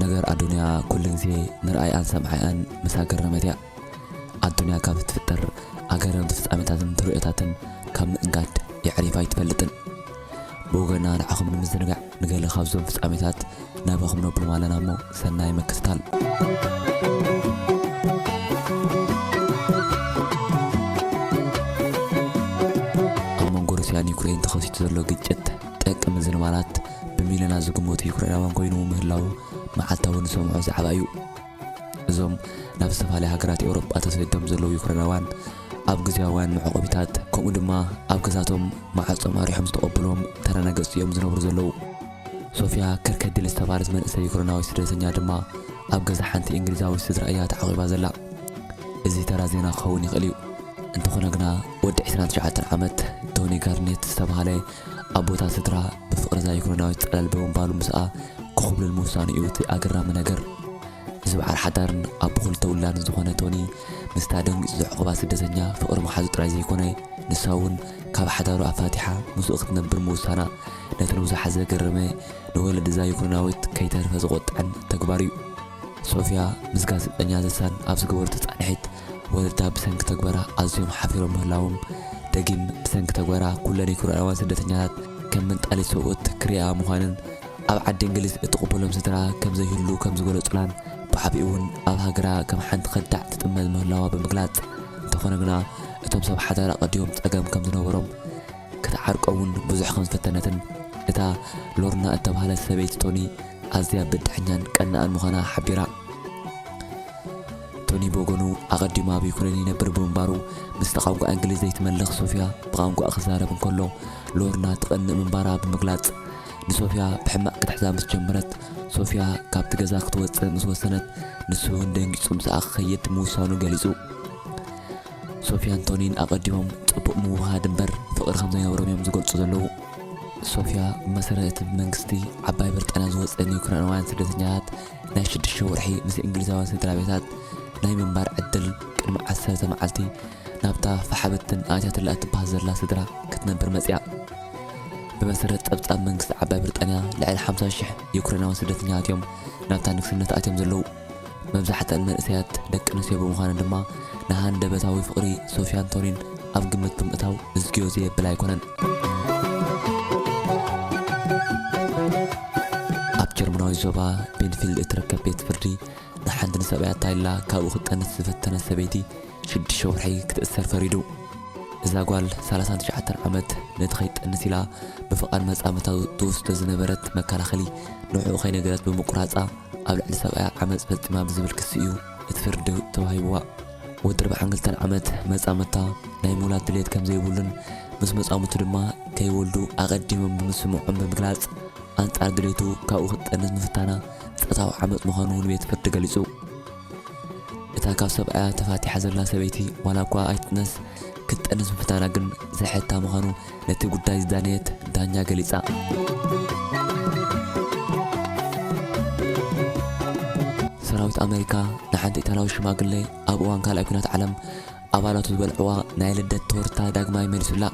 ነገር ኣዱንያ ኩሉ ግዜ ንርኣይኣን ሰምዓይኣን ምስ ኣገረመት እያ። ኣዱንያ ካብ እትፍጠር ኣገረምቲ ፍጻሜታትን ትርእዮታትን ካብ ምእንጋድ የዕሪፋ ኣይትፈልጥን። ብወገና ንዓኹም ንምዝንጋዕ ንገለ ካብዞም ፍጻሜታት ናባኹም ነብሎም ኣለና እሞ ሰናይ ምክትታል። ኣብ መንጎ ሩስያን ዩክሬን ተኸሲቱ ዘሎ ግጭት ጠቅሚ ዝንባላት ብሚልዮናት ዝግመቱ ዩክሬናውያን ኮይኑ ምህላዉ መዓልታዊ ንሰምዖ ዛዕባ እዩ። እዞም ናብ ዝተፈላለያ ሃገራት ኤውሮጳ ተሰዲዶም ዘለዉ ዩክሬናውያን ኣብ ግዝያውያን መዕቆቢታት ከምኡ ድማ ኣብ ገዛቶም መዓጾም ኣሪሖም ዝተቐበልዎም ተራ ነገስቲ እዮም ዝነብሩ ዘለዉ። ሶፊያ ከርከዲል ዝተባህለት መንእሰይ ዩክሬናዊት ስደተኛ ድማ ኣብ ገዛ ሓንቲ እንግሊዛዊት ስድራ እያ ተዓቒባ ዘላ። እዚ ተራ ዜና ክኸውን ይኽእል እዩ። እንተኾነ ግና ወዲ ዕስራን ትሽዓተን ዓመት ቶኒ ጋርኔት ዝተባህለ ኣብ ቦታ ስድራ ብፍቕሪ እዛ ዩክሬናዊት ጸላል ብምንባሩ ምስኣ ክኹብልል ምውሳኑ እዩ እቲ ኣገራሚ ነገር። እዚ በዓል ሓዳርን ኣቦ ክልተ ውላድን ዝኾነ ቶኒ ምስታ ደንጊጹ ዘዕቆባ ስደተኛ ፍቕሪ ምሓዙ ጥራይ ዘይኮነ ንሳ እውን ካብ ሓዳሩ ኣፋቲሓ ምስኡ ክትነብር ምውሳና ነቲ ንብዙሓት ዘገረመ ንወለዲ እዛ ዩክሬናዊት ከይተርፈ ዘቖጥዐን ተግባር እዩ። ሶፊያ ምስ ጋዜጠኛ ዘሳን ኣብ ዝገበረቶ ጻንሒት ወለዳ ብሰንኪ ተግባራ ኣዝዮም ሓፊሮም ምህላዎም ደጊም ብሰንኪ ተግባራ ኩለን ዩክሬናውያን ስደተኛታት ከም መንጣሊት ሰብኡት ክሪኣ ምዃንን ኣብ ዓዲ እንግሊዝ እትቕበሎም ስድራ ከም ዘይህሉ ከም ዝገለጹላን ብዓቢኡ እውን ኣብ ሃገራ ከም ሓንቲ ከዳዕ ትጥመት ምህላዋ ብምግላጽ እንተኾነ ግና እቶም ሰብ ሓዳር ኣቐዲሞም ጸገም ከም ዝነበሮም ክትዓርቆ እውን ብዙሕ ከም ዝፈተነትን እታ ሎርና እተባህለት ሰበይቲ ቶኒ ኣዝያ ብድሐኛን ቀናእን ምዃና ሓቢራ። ቶኒ ብወገኑ ኣቐዲሙ ኣብ ዩክሬን ይነብር ብምንባሩ ምስቲ ቋንቋ እንግሊዝ ዘይትመልኽ ሶፊያ ብቋንቋ ክዛረብ እንከሎ ሎርና ትቐንእ ምንባራ ብምግላጽ ንሶፊያ ብሕማቕ ክትሕዛ ምስ ጀመረት ሶፊያ ካብቲ ገዛ ክትወጽእ ምስ ወሰነት ንሱ እውን ደንጊጹ ምስኣ ክኸይድ ምውሳኑ ገሊጹ። ሶፊያን ቶኒን ኣቐዲሞም ጽቡቕ ምውህሃድ እምበር ፍቕሪ ከም ዘይነበሮም እዮም ዝገልጹ ዘለዉ። ሶፊያ ብመሰረት እቲ ብመንግስቲ ዓባይ ብሪጣንያ ዝወጸ ንዩክሬናውያን ስደተኛታት ናይ ሽዱሽተ ወርሒ ምስ እንግሊዛውያን ስድራ ቤታት ናይ ምንባር ዕድል ቅድሚ ዓሰርተ መዓልቲ ናብታ ፋሕብትን ኣትያትላ እትበሃል ዘላ ስድራ ክትነብር መጽያ። ብመሰረት ጸብጻብ መንግስቲ ዓባይ ብሪጣንያ ልዕሊ ሓምሳ ሽሕ ዩክሬናውያን ስደተኛታት እዮም ናብታ ንግስነት ኣትዮም ዘለዉ። መብዛሕትኣን መንእሰያት ደቂ ኣንስትዮ ብምዃነን ድማ ንሃንደበታዊ ፍቕሪ ሶፊያን ቶኒን ኣብ ግምት ብምእታው ንዝግዮ ዘየብል ኣይኮነን። ኣብ ጀርመናዊ ዞባ ቤንፊልድ እትርከብ ቤት ፍርዲ ንሓንቲ ንሰብኣያ ኣታሊላ ካብኡ ክትጠንስ ዝፈተነት ሰበይቲ ሽዱሽተ ወርሒ ክትእሰር ፈሪዱ። እዛ ጓል ሰላሳን ትሽዓተን ዓመት ነቲ ከይትጠንስ ኢላ ብፍቓድ መጻምድታ ትወስዶ ዝነበረት መከላኸሊ ንዕኡ ከይነገረት ብምቁራጻ ኣብ ልዕሊ ሰብኣያ ዓመጽ ፈጺማ ብዝብል ክሲ እዩ እቲ ፍርዲ ተዋሂብዋ። ወዲ ኣርብዓን ክልተን ዓመት መጻምድታ ናይ ምውላድ ድሌት ከም ዘይብሉን ምስ መጻምድቱ ድማ ከይወልዱ ኣቐዲሞም ብምስምዖም ብምግላጽ ኣንጻር ድሌቱ ካብኡ ክትጠንስ ምፍታና ጾታዊ ዓመጽ ምዃኑ ንቤት ፍርዲ ገሊጹ። እታ ካብ ሰብኣያ ተፋቲሓ ዘላ ሰበይቲ ዋላ እኳ ኣይትጥነስ ክትጠንስ ምፍታና ግን ዘሕታ ምዃኑ ነቲ ጉዳይ ዝዳነየት ዳኛ ገሊጻ። ሰራዊት ኣመሪካ ንሓንቲ ኢታላዊ ሽማግለ ኣብ እዋን ካልኣይ ኲናት ዓለም ኣባላቱ ዝበልዕዋ ናይ ልደት ቶርታ ዳግማይ መሊሱላ።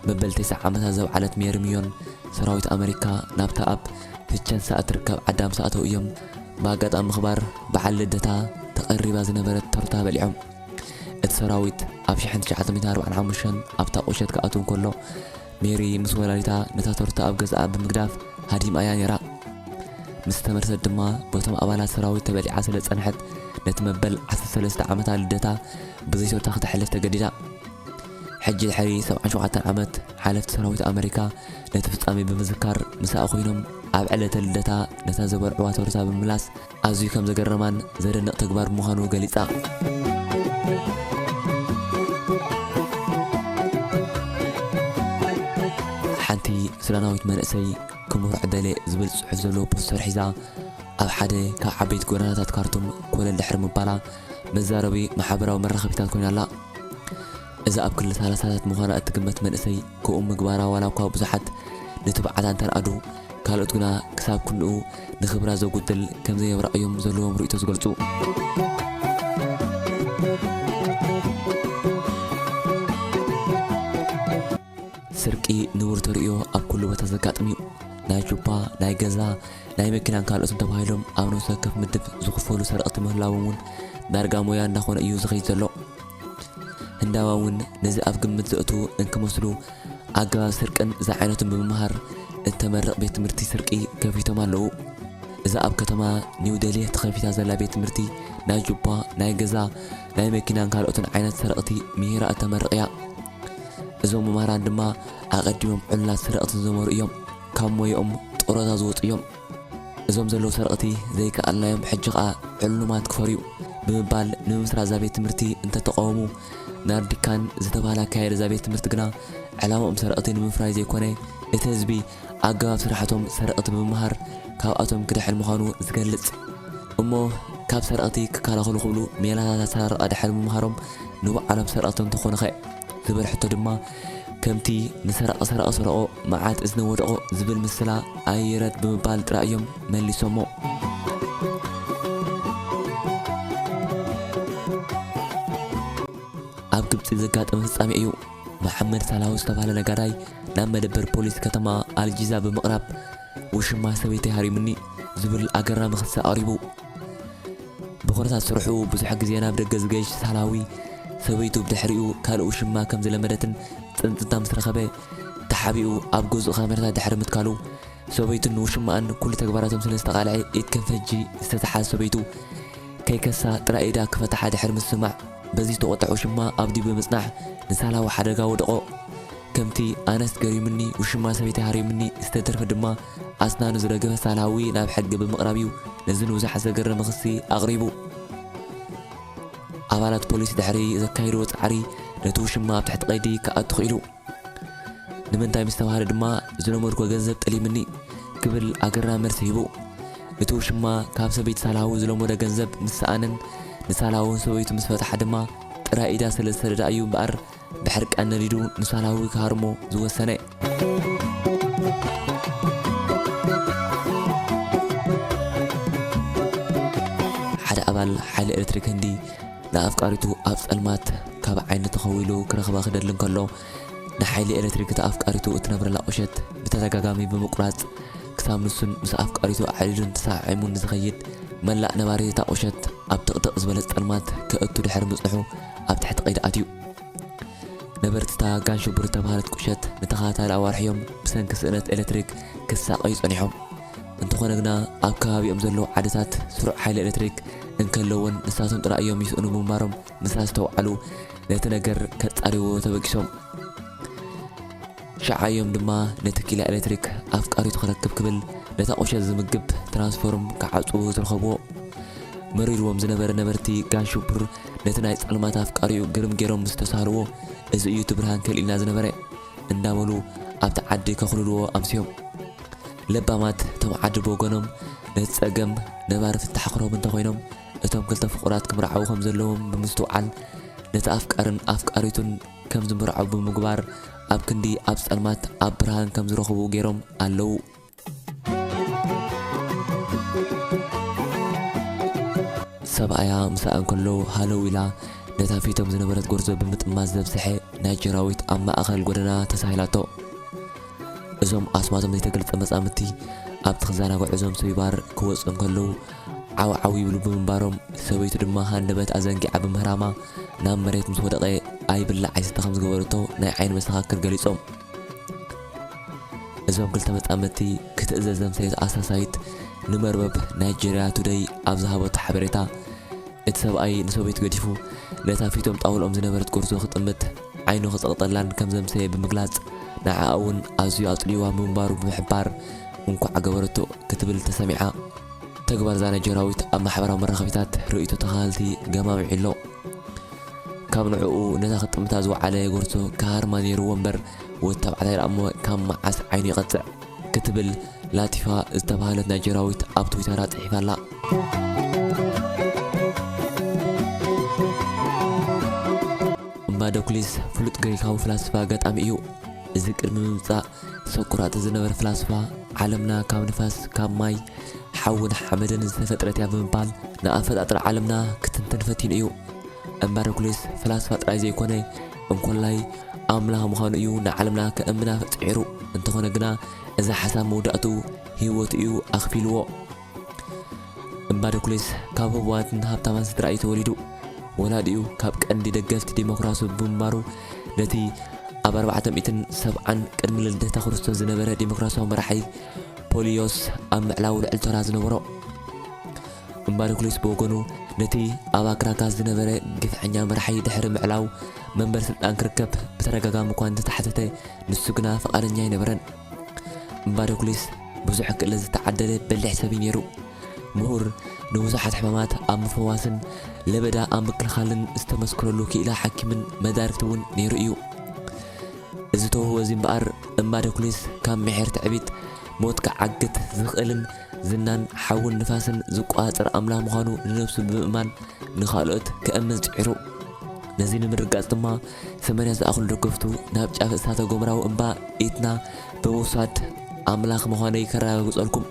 መበል ተስዓ ዓመታ ዘብዓለት ሜሪ ሚዮን ሰራዊት ኣመሪካ ናብታ ኣብ ቪቸንሳ እትርከብ ዓዳ ምስ ኣተው እዮም ብኣጋጣሚ ምኽባር በዓል ልደታ ተቐሪባ ዝነበረት ቶርታ በሊዖም። እቲ ሰራዊት ኣብ ሽሕን ትሽዓተ ሚእትን ኣርባዓን ሓሙሽተን ኣብታ ቁሸት ክኣትው እንከሎ ሜሪ ምስ ወላዲታ ነታ ቶርታ ኣብ ገዛኣ ብምግዳፍ ሃዲምኣያ ነይራ። ምስ ተመልሰት ድማ በቶም ኣባላት ሰራዊት ተበሊዓ ስለ ዝጸንሐት ነቲ መበል ዓሰርተ ሰለስተ ዓመታ ልደታ ብዘይ ቶርታ ክተሕልፍ ተገዲዳ። ሕጂ ድሕሪ ሰብዓን ሸውዓተን ዓመት ሓለፍቲ ሰራዊት ኣመሪካ ነቲ ፍጻሜ ብምዝካር ምሳኣ ኮይኖም ኣብ ዕለተ ልደታ ነታ ዝበልዕዋ ቶርታ ብምምላስ ኣዝዩ ከም ዘገረማን ዘደንቕ ተግባር ብምዃኑ ገሊጻ። ሓንቲ ሱዳናዊት መንእሰይ ክምርዖ ደልየ ዝብል ጽሑፍ ዘለዎ ፖስተር ሒዛ ኣብ ሓደ ካብ ዓበይቲ ጎደናታት ካርቱም ኮለል ድሕሪ ምባላ መዛረቢ ማሕበራዊ መራኸቢታት ኮይና ኣላ። እዛ ኣብ ክሊ ሰላሳታት ምዃና እትግመት መንእሰይ ከምኡ ምግባራ ዋላ እኳ ብዙሓት ንትብዓታ እንተነኣዱ ካልኦት ግና ክሳብ ክንድኡ ንኽብራ ዘጉድል ከም ዘይነብራ እዮም ዘለዎም ርእይቶ ዝገልጹ። ስርቂ ንቡር ተርእዮ ኣብ ኩሉ ቦታ ዘጋጥም እዩ። ናይ ጁባ፣ ናይ ገዛ፣ ናይ መኪናን ካልኦትን ተባሂሎም ኣብ ነፍሲ ወከፍ ምድብ ዝኽፈሉ ሰረቕቲ ምህላዎም እውን ዳርጋ ሞያ እንዳኾነ እዩ ዝኸይድ ዘሎ። ህንዳውያን እውን ነዚ ኣብ ግምት ዘእትዉ እንክመስሉ ኣገባብ ስርቅን ዝዓይነቱን ብምምሃር እተመርቕ ቤት ትምህርቲ ስርቂ ከፊቶም ኣለዉ። እዛ ኣብ ከተማ ኒው ደልሂ ተኸፊታ ዘላ ቤት ትምህርቲ ናይ ጁባ፣ ናይ ገዛ፣ ናይ መኪናን ካልኦትን ዓይነት ሰረቕቲ ምሂራ እተመርቕ እያ። እዞም መምህራን ድማ ኣቐዲሞም ዕሉላት ሰረቕቲ ዝነበሩ እዮም። ካብ ሞይኦም ጡረታ ዝወፁ እዮም። እዞም ዘለዉ ሰረቕቲ ዘይከኣልናዮም ሕጂ ኸኣ ዕሉማት ክፈርዩ ብምባል ንምምስራት እዛ ቤት ትምህርቲ እንተተቃወሙ፣ ናርዲካን ዝተባህለ ኣካያዲ እዛ ቤት ትምህርቲ ግና ዕላማኦም ሰረቕቲ ንምፍራይ ዘይኮነ እቲ ህዝቢ ኣገባብ ስራሕቶም ሰረቕቲ ብምምሃር ካብኣቶም ክድሕን ምዃኑ ዝገልጽ እሞ ካብ ሰረቕቲ ክከላኸሉ ክብሉ ሜላታት ኣሰራርቓ ድሕሪ ምምሃሮም ንባዕሎም ሰረቕቲ እንተኾኑኸ? ዝብል ሕቶ ድማ ከምቲ ንሰረቐ ሰረቐ ሰረቖ መዓት እዝኒ ወደቖ ዝብል ምስላ ኣይረድ ብምባል ጥራይ እዮም መሊሶሞ። ኣብ ግብጺ ዘጋጠመ ፍጻሜ እዩ። መሓመድ ሳላዊ ዝተባህለ ነጋዳይ ናብ መደበር ፖሊስ ከተማ ኣልጂዛ ብምቕራብ ውሽማ ሰበይተይ ሃሪሙኒ ዝብል ኣገራሚ ክሲ ኣቕሪቡ። ብኹነታት ስርሑ ብዙሕ ግዜ ናብ ደገ ዝገይሽ ሳላዊ ሰበይቱ ብድሕሪኡ ካልእ ውሽማ ከም ዝለመደትን ጽንጽንታ ምስ ረኸበ ተሓቢኡ ኣብ ገዝኡ ካሜራታት ድሕሪ ምትካሉ ሰበይቱን ውሽማኣን ኩሉ ተግባራቶም ስለ ዝተቓልዐ ኢድ ከም ፈጂ ዝተተሓዘ ሰበይቱ ከይከሳ ጥራይ ኢዳ ክፈትሓ ድሕሪ ምስማዕ በዚ ዝተቖጥዐ ውሽማ ኣብ ዲቡ ብምጽናሕ ንሳላዊ ሓደጋ ወደቖ። ከምቲ ኣነስ ገሪሙኒ ውሽማ ሰበይቲ ሃሪሙኒ ዝተደርፈ ድማ ኣስናኑ ዝረገፈ ሳላዊ ናብ ሕጊ ብምቕራብ እዩ ነዚ ንብዙሓት ዘገረመ ክሲ ኣቕሪቡ። ኣባላት ፖሊስ ድሕሪ ዘካየድዎ ጻዕሪ ነቲ ውሽማ ኣብ ትሕቲ ቀይዲ ክኣቱ ክኢሉ። ንምንታይ ምስ ተባህለ ድማ ዝለመድኮ ገንዘብ ጠሊምኒ ክብል ኣገራሚ መልሲ ሂቡ። እቲ ውሽማ ካብ ሰበይቲ ሳላዊ ዝለመዶ ገንዘብ ምስ ሰኣነን ንሳላውን ሰበይቱ ምስ ፈትሓ ድማ ጥራይ ኢዳ ስለ ዝሰደዳ እዩ እምበኣር ብሕርቃን ነዲዱ ንሳላዊ ክሃርሞ ዝወሰነ። ሓደ ኣባል ሓይሊ ኤሌክትሪክ ህንዲ ንኣፍቃሪቱ ኣብ ጸልማት ካብ ዓይኒ ተኸዊሉ ክረኽባ ክደሊ እንከሎ ንሓይሊ ኤሌክትሪክ እታ ኣፍቃሪቱ እትነብረላ ቁሸት ብተደጋጋሚ ብምቁራጽ ክሳብ ንሱን ምስ ኣፍቃሪቱ ኣዕሊሉን ተሰዓዒሙን ዝኸይድ መላእ ነባሪ እታ ቁሸት ኣብ ድቕድቕ ዝበለ ጸልማት ከእቱ ድሕሪ ምጽንሑ ኣብ ትሕቲ ቀይዲ ኣትዩ። ነበርቲ እታ ጋንሽቡር እተባህለት ቁሸት ንተኸታታሊ ኣዋርሕ እዮም ብሰንኪ ስእነት ኤሌክትሪክ ክሳቐዩ ጸኒሖም። እንተኾነ ግና ኣብ ከባቢኦም ዘለዉ ዓድታት ስሩዕ ሓይሊ ኤሌክትሪክ እንከለዎን ንሳቶም ጥራይ እዮም ይስእኑ ብምንባሮም ምስ ኣስተውዓሉ ነቲ ነገር ከጻርይዎ ተበጊሶም። ሸዓ እዮም ድማ ነቲ ኪላ ኤሌክትሪክ ኣፍቃሪቱ ክረክብ ክብል ነታ ቁሸት ዝምግብ ትራንስፎርም ክዓጽዉ ዝረኸብዎ። መሪርዎም ዝነበረ ነበርቲ ጋንሽቡር ነቲ ናይ ጸልማት ኣፍቃሪኡ ግርም ገይሮም ምስ ተሳህልዎ እዚ እዩ እቲ ብርሃን ከልኢልና ዝነበረ እንዳበሉ ኣብቲ ዓዲ ከኹልልዎ ኣምስዮም። ለባማት እቶም ዓዲ ብወገኖም ነቲ ጸገም ነባሪ ፍታሕ ክረኽቡ እንተኾይኖም እቶም ክልተ ፍቑራት ክምርዓዉ ከም ዘለዎም ብምስትውዓል ነቲ ኣፍቃርን ኣፍቃሪቱን ከም ዝምርዓዉ ብምግባር ኣብ ክንዲ ኣብ ጸልማት ኣብ ብርሃን ከም ዝረኽቡ ገይሮም ኣለዉ። ሰብኣያ ምሳኣ እንከሎ ሃለው ኢላ ነታ ፊቶም ዝነበረት ጎርዞ ብምጥማዝ ዘብዝሐ ናይጀራዊት ኣብ ማእኸል ጎደና ተሳሂላቶ። እዞም ኣስማቶም ዘይተገልጸ መጻምድቲ ኣብቲ ክዘናግዑ እዞም ሰቢባር ክወጹ እንከለዉ ዓው ዓው ይብሉ ብምንባሮም ሰበይቱ ድማ ሃንደበት ኣዘንጊዓ ብምህራማ ናብ መሬት ምስ ወደቐ ኣይብላዕ ኣይስተ ከም ዝገበረቶ ናይ ዓይኒ መሰኻክር ገሊጾም። እዞም ክልተ መጻምድቲ ክትእዘዝ ዘምሰየት ኣሳሳይት ንመርበብ ናይጀርያ ቱደይ ኣብ ዝሃበቶ ሓበሬታ እቲ ሰብኣይ ንሰበይቱ ገዲፉ ነታ ፊቶም ጣውልኦም ዝነበረት ጎርዞ ክጥምት ዓይኑ ክጸቕጠላን ከም ዘምሰየ ብምግላጽ ንዓኣ እውን ኣዝዩ ኣጽልይዋ ምንባሩ ብምሕባር እንኳዕ ገበረቶ ክትብል ተሰሚዓ። ተግባር እዛ ናይጀራዊት ኣብ ማሕበራዊ መራኸቢታት ርእይቶ ተኻልቲ ገማሚዑ ኣሎ። ካብ ንዕኡ ነታ ክጥምታ ዝወዓለ ጎርዞ ክሃርማ ነይርዎ እምበር ወዲ ተባዕታይ ደኣ እሞ ካብ መዓስ ዓይኑ ይቐጽዕ ክትብል ላቲፋ ዝተባህለት ናይጀራዊት ኣብ ትዊተራ ጽሒፋ ኣላ። እምባዶክሊስ ፍሉጥ ግሪካዊ ፍላስፋ ገጣሚ እዩ። እዚ ቅድሚ ምምጻእ ሶቅራጥስ ዝነበረ ፍላስፋ ዓለምና ካብ ንፋስ ካብ ማይ ሓውን ሓመድን ዝተፈጥረት እያ ብምባል ንኣፈጣጥራ ዓለምና ክትንትን ፈቲኑ እዩ። እምባዶክሊስ ፍላስፋ ጥራይ ዘይኮነ እንኮላይ ኣምላኽ ምዃኑ እዩ ንዓለምና ከእምና ጽዒሩ። እንተኾነ ግና፣ እዚ ሓሳብ መውዳእትኡ ህይወቱ እዩ ኣኽፊልዎ። እምባዶክሌስ ካብ ህቡባትን ሃብታማን ስድራ እዩ ተወሊዱ። ወላዲኡ ካብ ቀንዲ ደገፍቲ ዲሞክራሲ ብምንባሩ፣ ነቲ ኣብ ኣርባዕተ ሚእትን ሰብዓን ቅድሚ ልደተ ክርስቶስ ዝነበረ ዲሞክራሲያዊ መራሒ ፖሊዮስ ኣብ ምዕላው ልዕሊ ተራ ዝነበሮ። እምባዶክሌስ ብወገኑ፣ ነቲ ኣብ ኣክራካስ ዝነበረ ግፍዐኛ መራሒ ድሕሪ ምዕላው መንበር ስልጣን ክርከብ ብተደጋጋሚ እኳ እንተተሓተተ፣ ንሱ ግና ፍቓደኛ ኣይነበረን። እምባዶክሌስ ብዙሕ ክእለት ዝተዓደለ በሊሕ ሰብ እዩ ነይሩ። ምሁር፣ ንብዙሓት ሕማማት ኣብ ምፍዋስን ለበዳ ኣብ ምክልኻልን ዝተመስከረሉ ክኢላ ሓኪምን መዳርግቲ እውን ነይሩ እዩ። እዚ ተውህቦ እዚ እምበኣር፣ እምባዶክሌስ ካብ ምሒር ትዕቢት፣ ሞት ክዓግት ዝኽእልን ዝናን ሓውን ንፋስን ዝቆጻጸር ኣምላኽ ምዃኑ ንነብሱ ብምእማን፣ ንኻልኦት ከእምን ጽዒሩ። ነዚ ንምርግጋጽ ድማ፣ ሰማንያ ዝኣኽሉ ደገፍቱ ናብ ጫፍ እሳተ ጎመራዊ እምባ ኢትና ብምውሳድ፣ ኣምላኽ ምዃነይ ከረጋግጸልኩም፣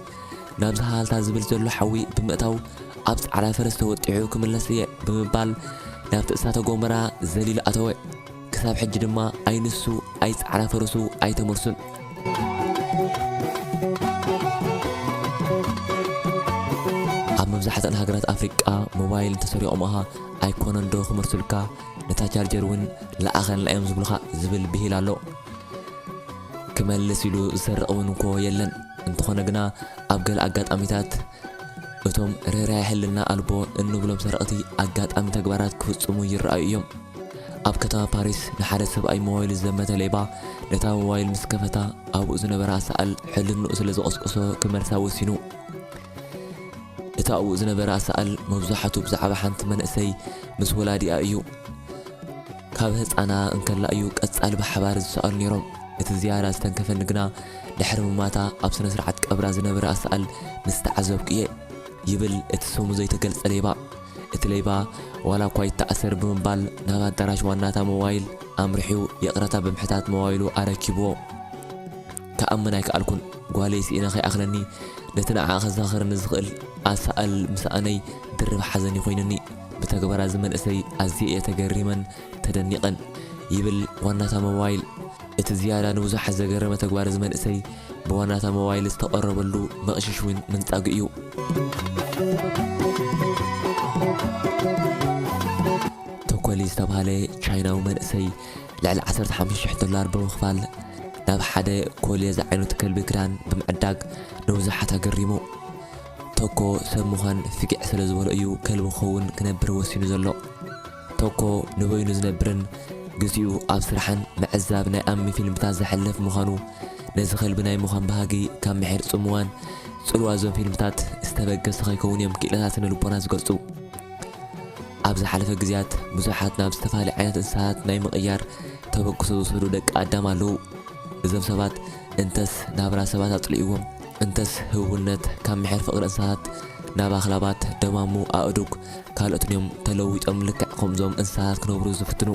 ናብዚ ሃልታ ዝብል ዘሎ ሓዊ ብምእታው፣ ኣብ ጻዕዳ ፈረስ ተወጢሑ ክምለስ እየ ብምባል፣ ናብቲ እሳተ ጎመራ ዘሊሉ ኣተወ። ክሳብ ሕጂ ድማ ኣይ ንሱ ኣይ ጻዕዳ ፈረሱ ኣይተመልሱን። ኣብ መብዛሕትኣን ሃገራት ኣፍሪቃ ሞባይል እንተሰሪቖምኻ ኣይኮነን ዶ ክመልሱልካ፣ ነታ ቻርጀር እውን ለኣኸልና እዮም ዝብሉኻ ዝብል ብሂል ኣሎ። ክመልስ ኢሉ ዝሰርቕ እውን እኮ የለን። እንተኾነ ግና ኣብ ገለ ኣጋጣሚታት እቶም ርህራሄ ሕልና ኣልቦ እንብሎም ሰረቕቲ ኣጋጣሚ ተግባራት ክፍጽሙ ይረኣዩ እዮም። ኣብ ከተማ ፓሪስ ንሓደ ሰብኣይ ሞባይሉ ዝዘመተ ሌባ ነታ ሞባይል ምስ ከፈታ ኣብኡ ዝነበረ ኣሳእል ሕልንኡ ስለ ዝቐስቀሶ ክመልሳ ወሲኑ። እቲ ኣብኡ ዝነበረ ኣሳእል መብዛሕቱ ብዛዕባ ሓንቲ መንእሰይ ምስ ወላዲኣ እዩ። ካብ ህጻና እንከላ እዩ ቀጻሊ ብሓባር ዝሰኣሉ ነይሮም። እቲ ዝያዳ ዝተንከፈኒ ግና ድሕሪ ምማታ ኣብ ስነ ስርዓት ቀብራ ዝነበረ ኣሳእል ምስ ተዓዘብኩ እየ ይብል እቲ ስሙ ዘይተገልጸ ሌባ። እቲ ሌባ ዋላ እኳ ይተኣሰር ብምባል ናብ ኣዳራሽ ዋናታ ሞባይል ኣምሪሑ ይቕረታ ብምሕታት ሞባይሉ ኣረኪብዎ። ክኣምን ኣይከኣልኩን። ጓለይ ስኢነ ከይኣኽለኒ ነቲ ንዓኣ ከዘኻኽረኒ ዝኽእል ኣሳእል ምስኣነይ ድርብ ሓዘን እዩ ኮይኑኒ። ብተግባር እዚ መንእሰይ ኣዝየ እየ ተገሪመን ተደኒቐን ይብል ዋናታ ሞባይል። እቲ ዝያዳ ንብዙሓት ዘገረመ ተግባር እዚ መንእሰይ ብዋናታ ሞባይል ዝተቐረበሉ መቕሽሽ እውን ምንጻጉ እዩ። ቶኮሊ ዝተባህለ ቻይናዊ መንእሰይ ልዕሊ ዓሰርተ ሓሙሽተ ሽሕ ዶላር ብምኽፋል ናብ ሓደ ኮልየ ዝዓይነቱ ከልቢ ክዳን ብምዕዳግ ንብዙሓት ኣገሪሙ። ቶኮ ሰብ ምዃን ፍግዕ ስለ ዝበሎ እዩ ከልቢ ክኸውን ክነብር ወሲኑ ዘሎ። ቶኮ ንበይኑ ዝነብርን ግዚኡ ኣብ ስራሕን ምዕዛብ ናይ ኣሚ ፊልምታት ዘሕልፍ ምዃኑ፣ ነዚ ከልቢ ናይ ምዃን ባህጊ ካብ ምሒር ጽምዋን ጽልዋ እዞም ፊልምታት ዝተበገሰ ከይከውን እዮም ክኢላታት ስነ ልቦና ዝገልጹ። ኣብ ዝሓለፈ ግዜያት ብዙሓት ናብ ዝተፈላለዩ ዓይነት እንስሳታት ናይ ምቕያር ተበግሶ ዝወሰዱ ደቂ ኣዳም ኣለዉ። እዞም ሰባት እንተስ ናብራ ሰባት ኣጽሊእዎም፣ እንተስ ህውነት ካብ ምሒር ፍቕሪ እንስሳታት ናብ ኣኽላባት፣ ደማሙ፣ ኣእዱግ፣ ካልኦትን እዮም ተለዊጦም ልክዕ ከምዞም እንስሳታት ክነብሩ ዝፍትኑ።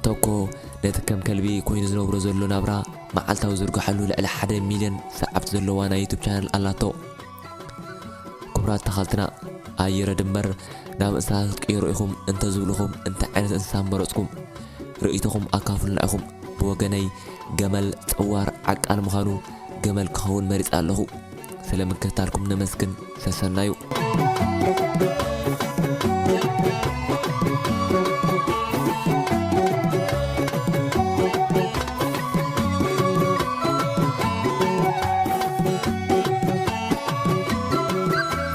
ቶኮ ነቲ ከም ከልቢ ኮይኑ ዝነብሮ ዘሎ ናብራ መዓልታዊ ዝርግሓሉ ልዕሊ ሓደ ሚልዮን ሰዓብቲ ዘለዋ ናይ ዩቱብ ቻነል ኣላቶ። ክቡራት ተኻልትና፣ ኣየረድ እምበር ናብ እንስሳታት ክትቅይሩ ኢኹም እንተዝብሉኹም እንታይ ዓይነት እንስሳ ምመረጽኩም? ርእይቶኹም ኣካፍሉና ኢኹም። ብወገነይ ገመል ጸዋር ዓቃል ምዃኑ ገመል ክኸውን መሪጸ ኣለኹ። ስለ ምክትታልኩም ነመስግን። ሰሰናዩ።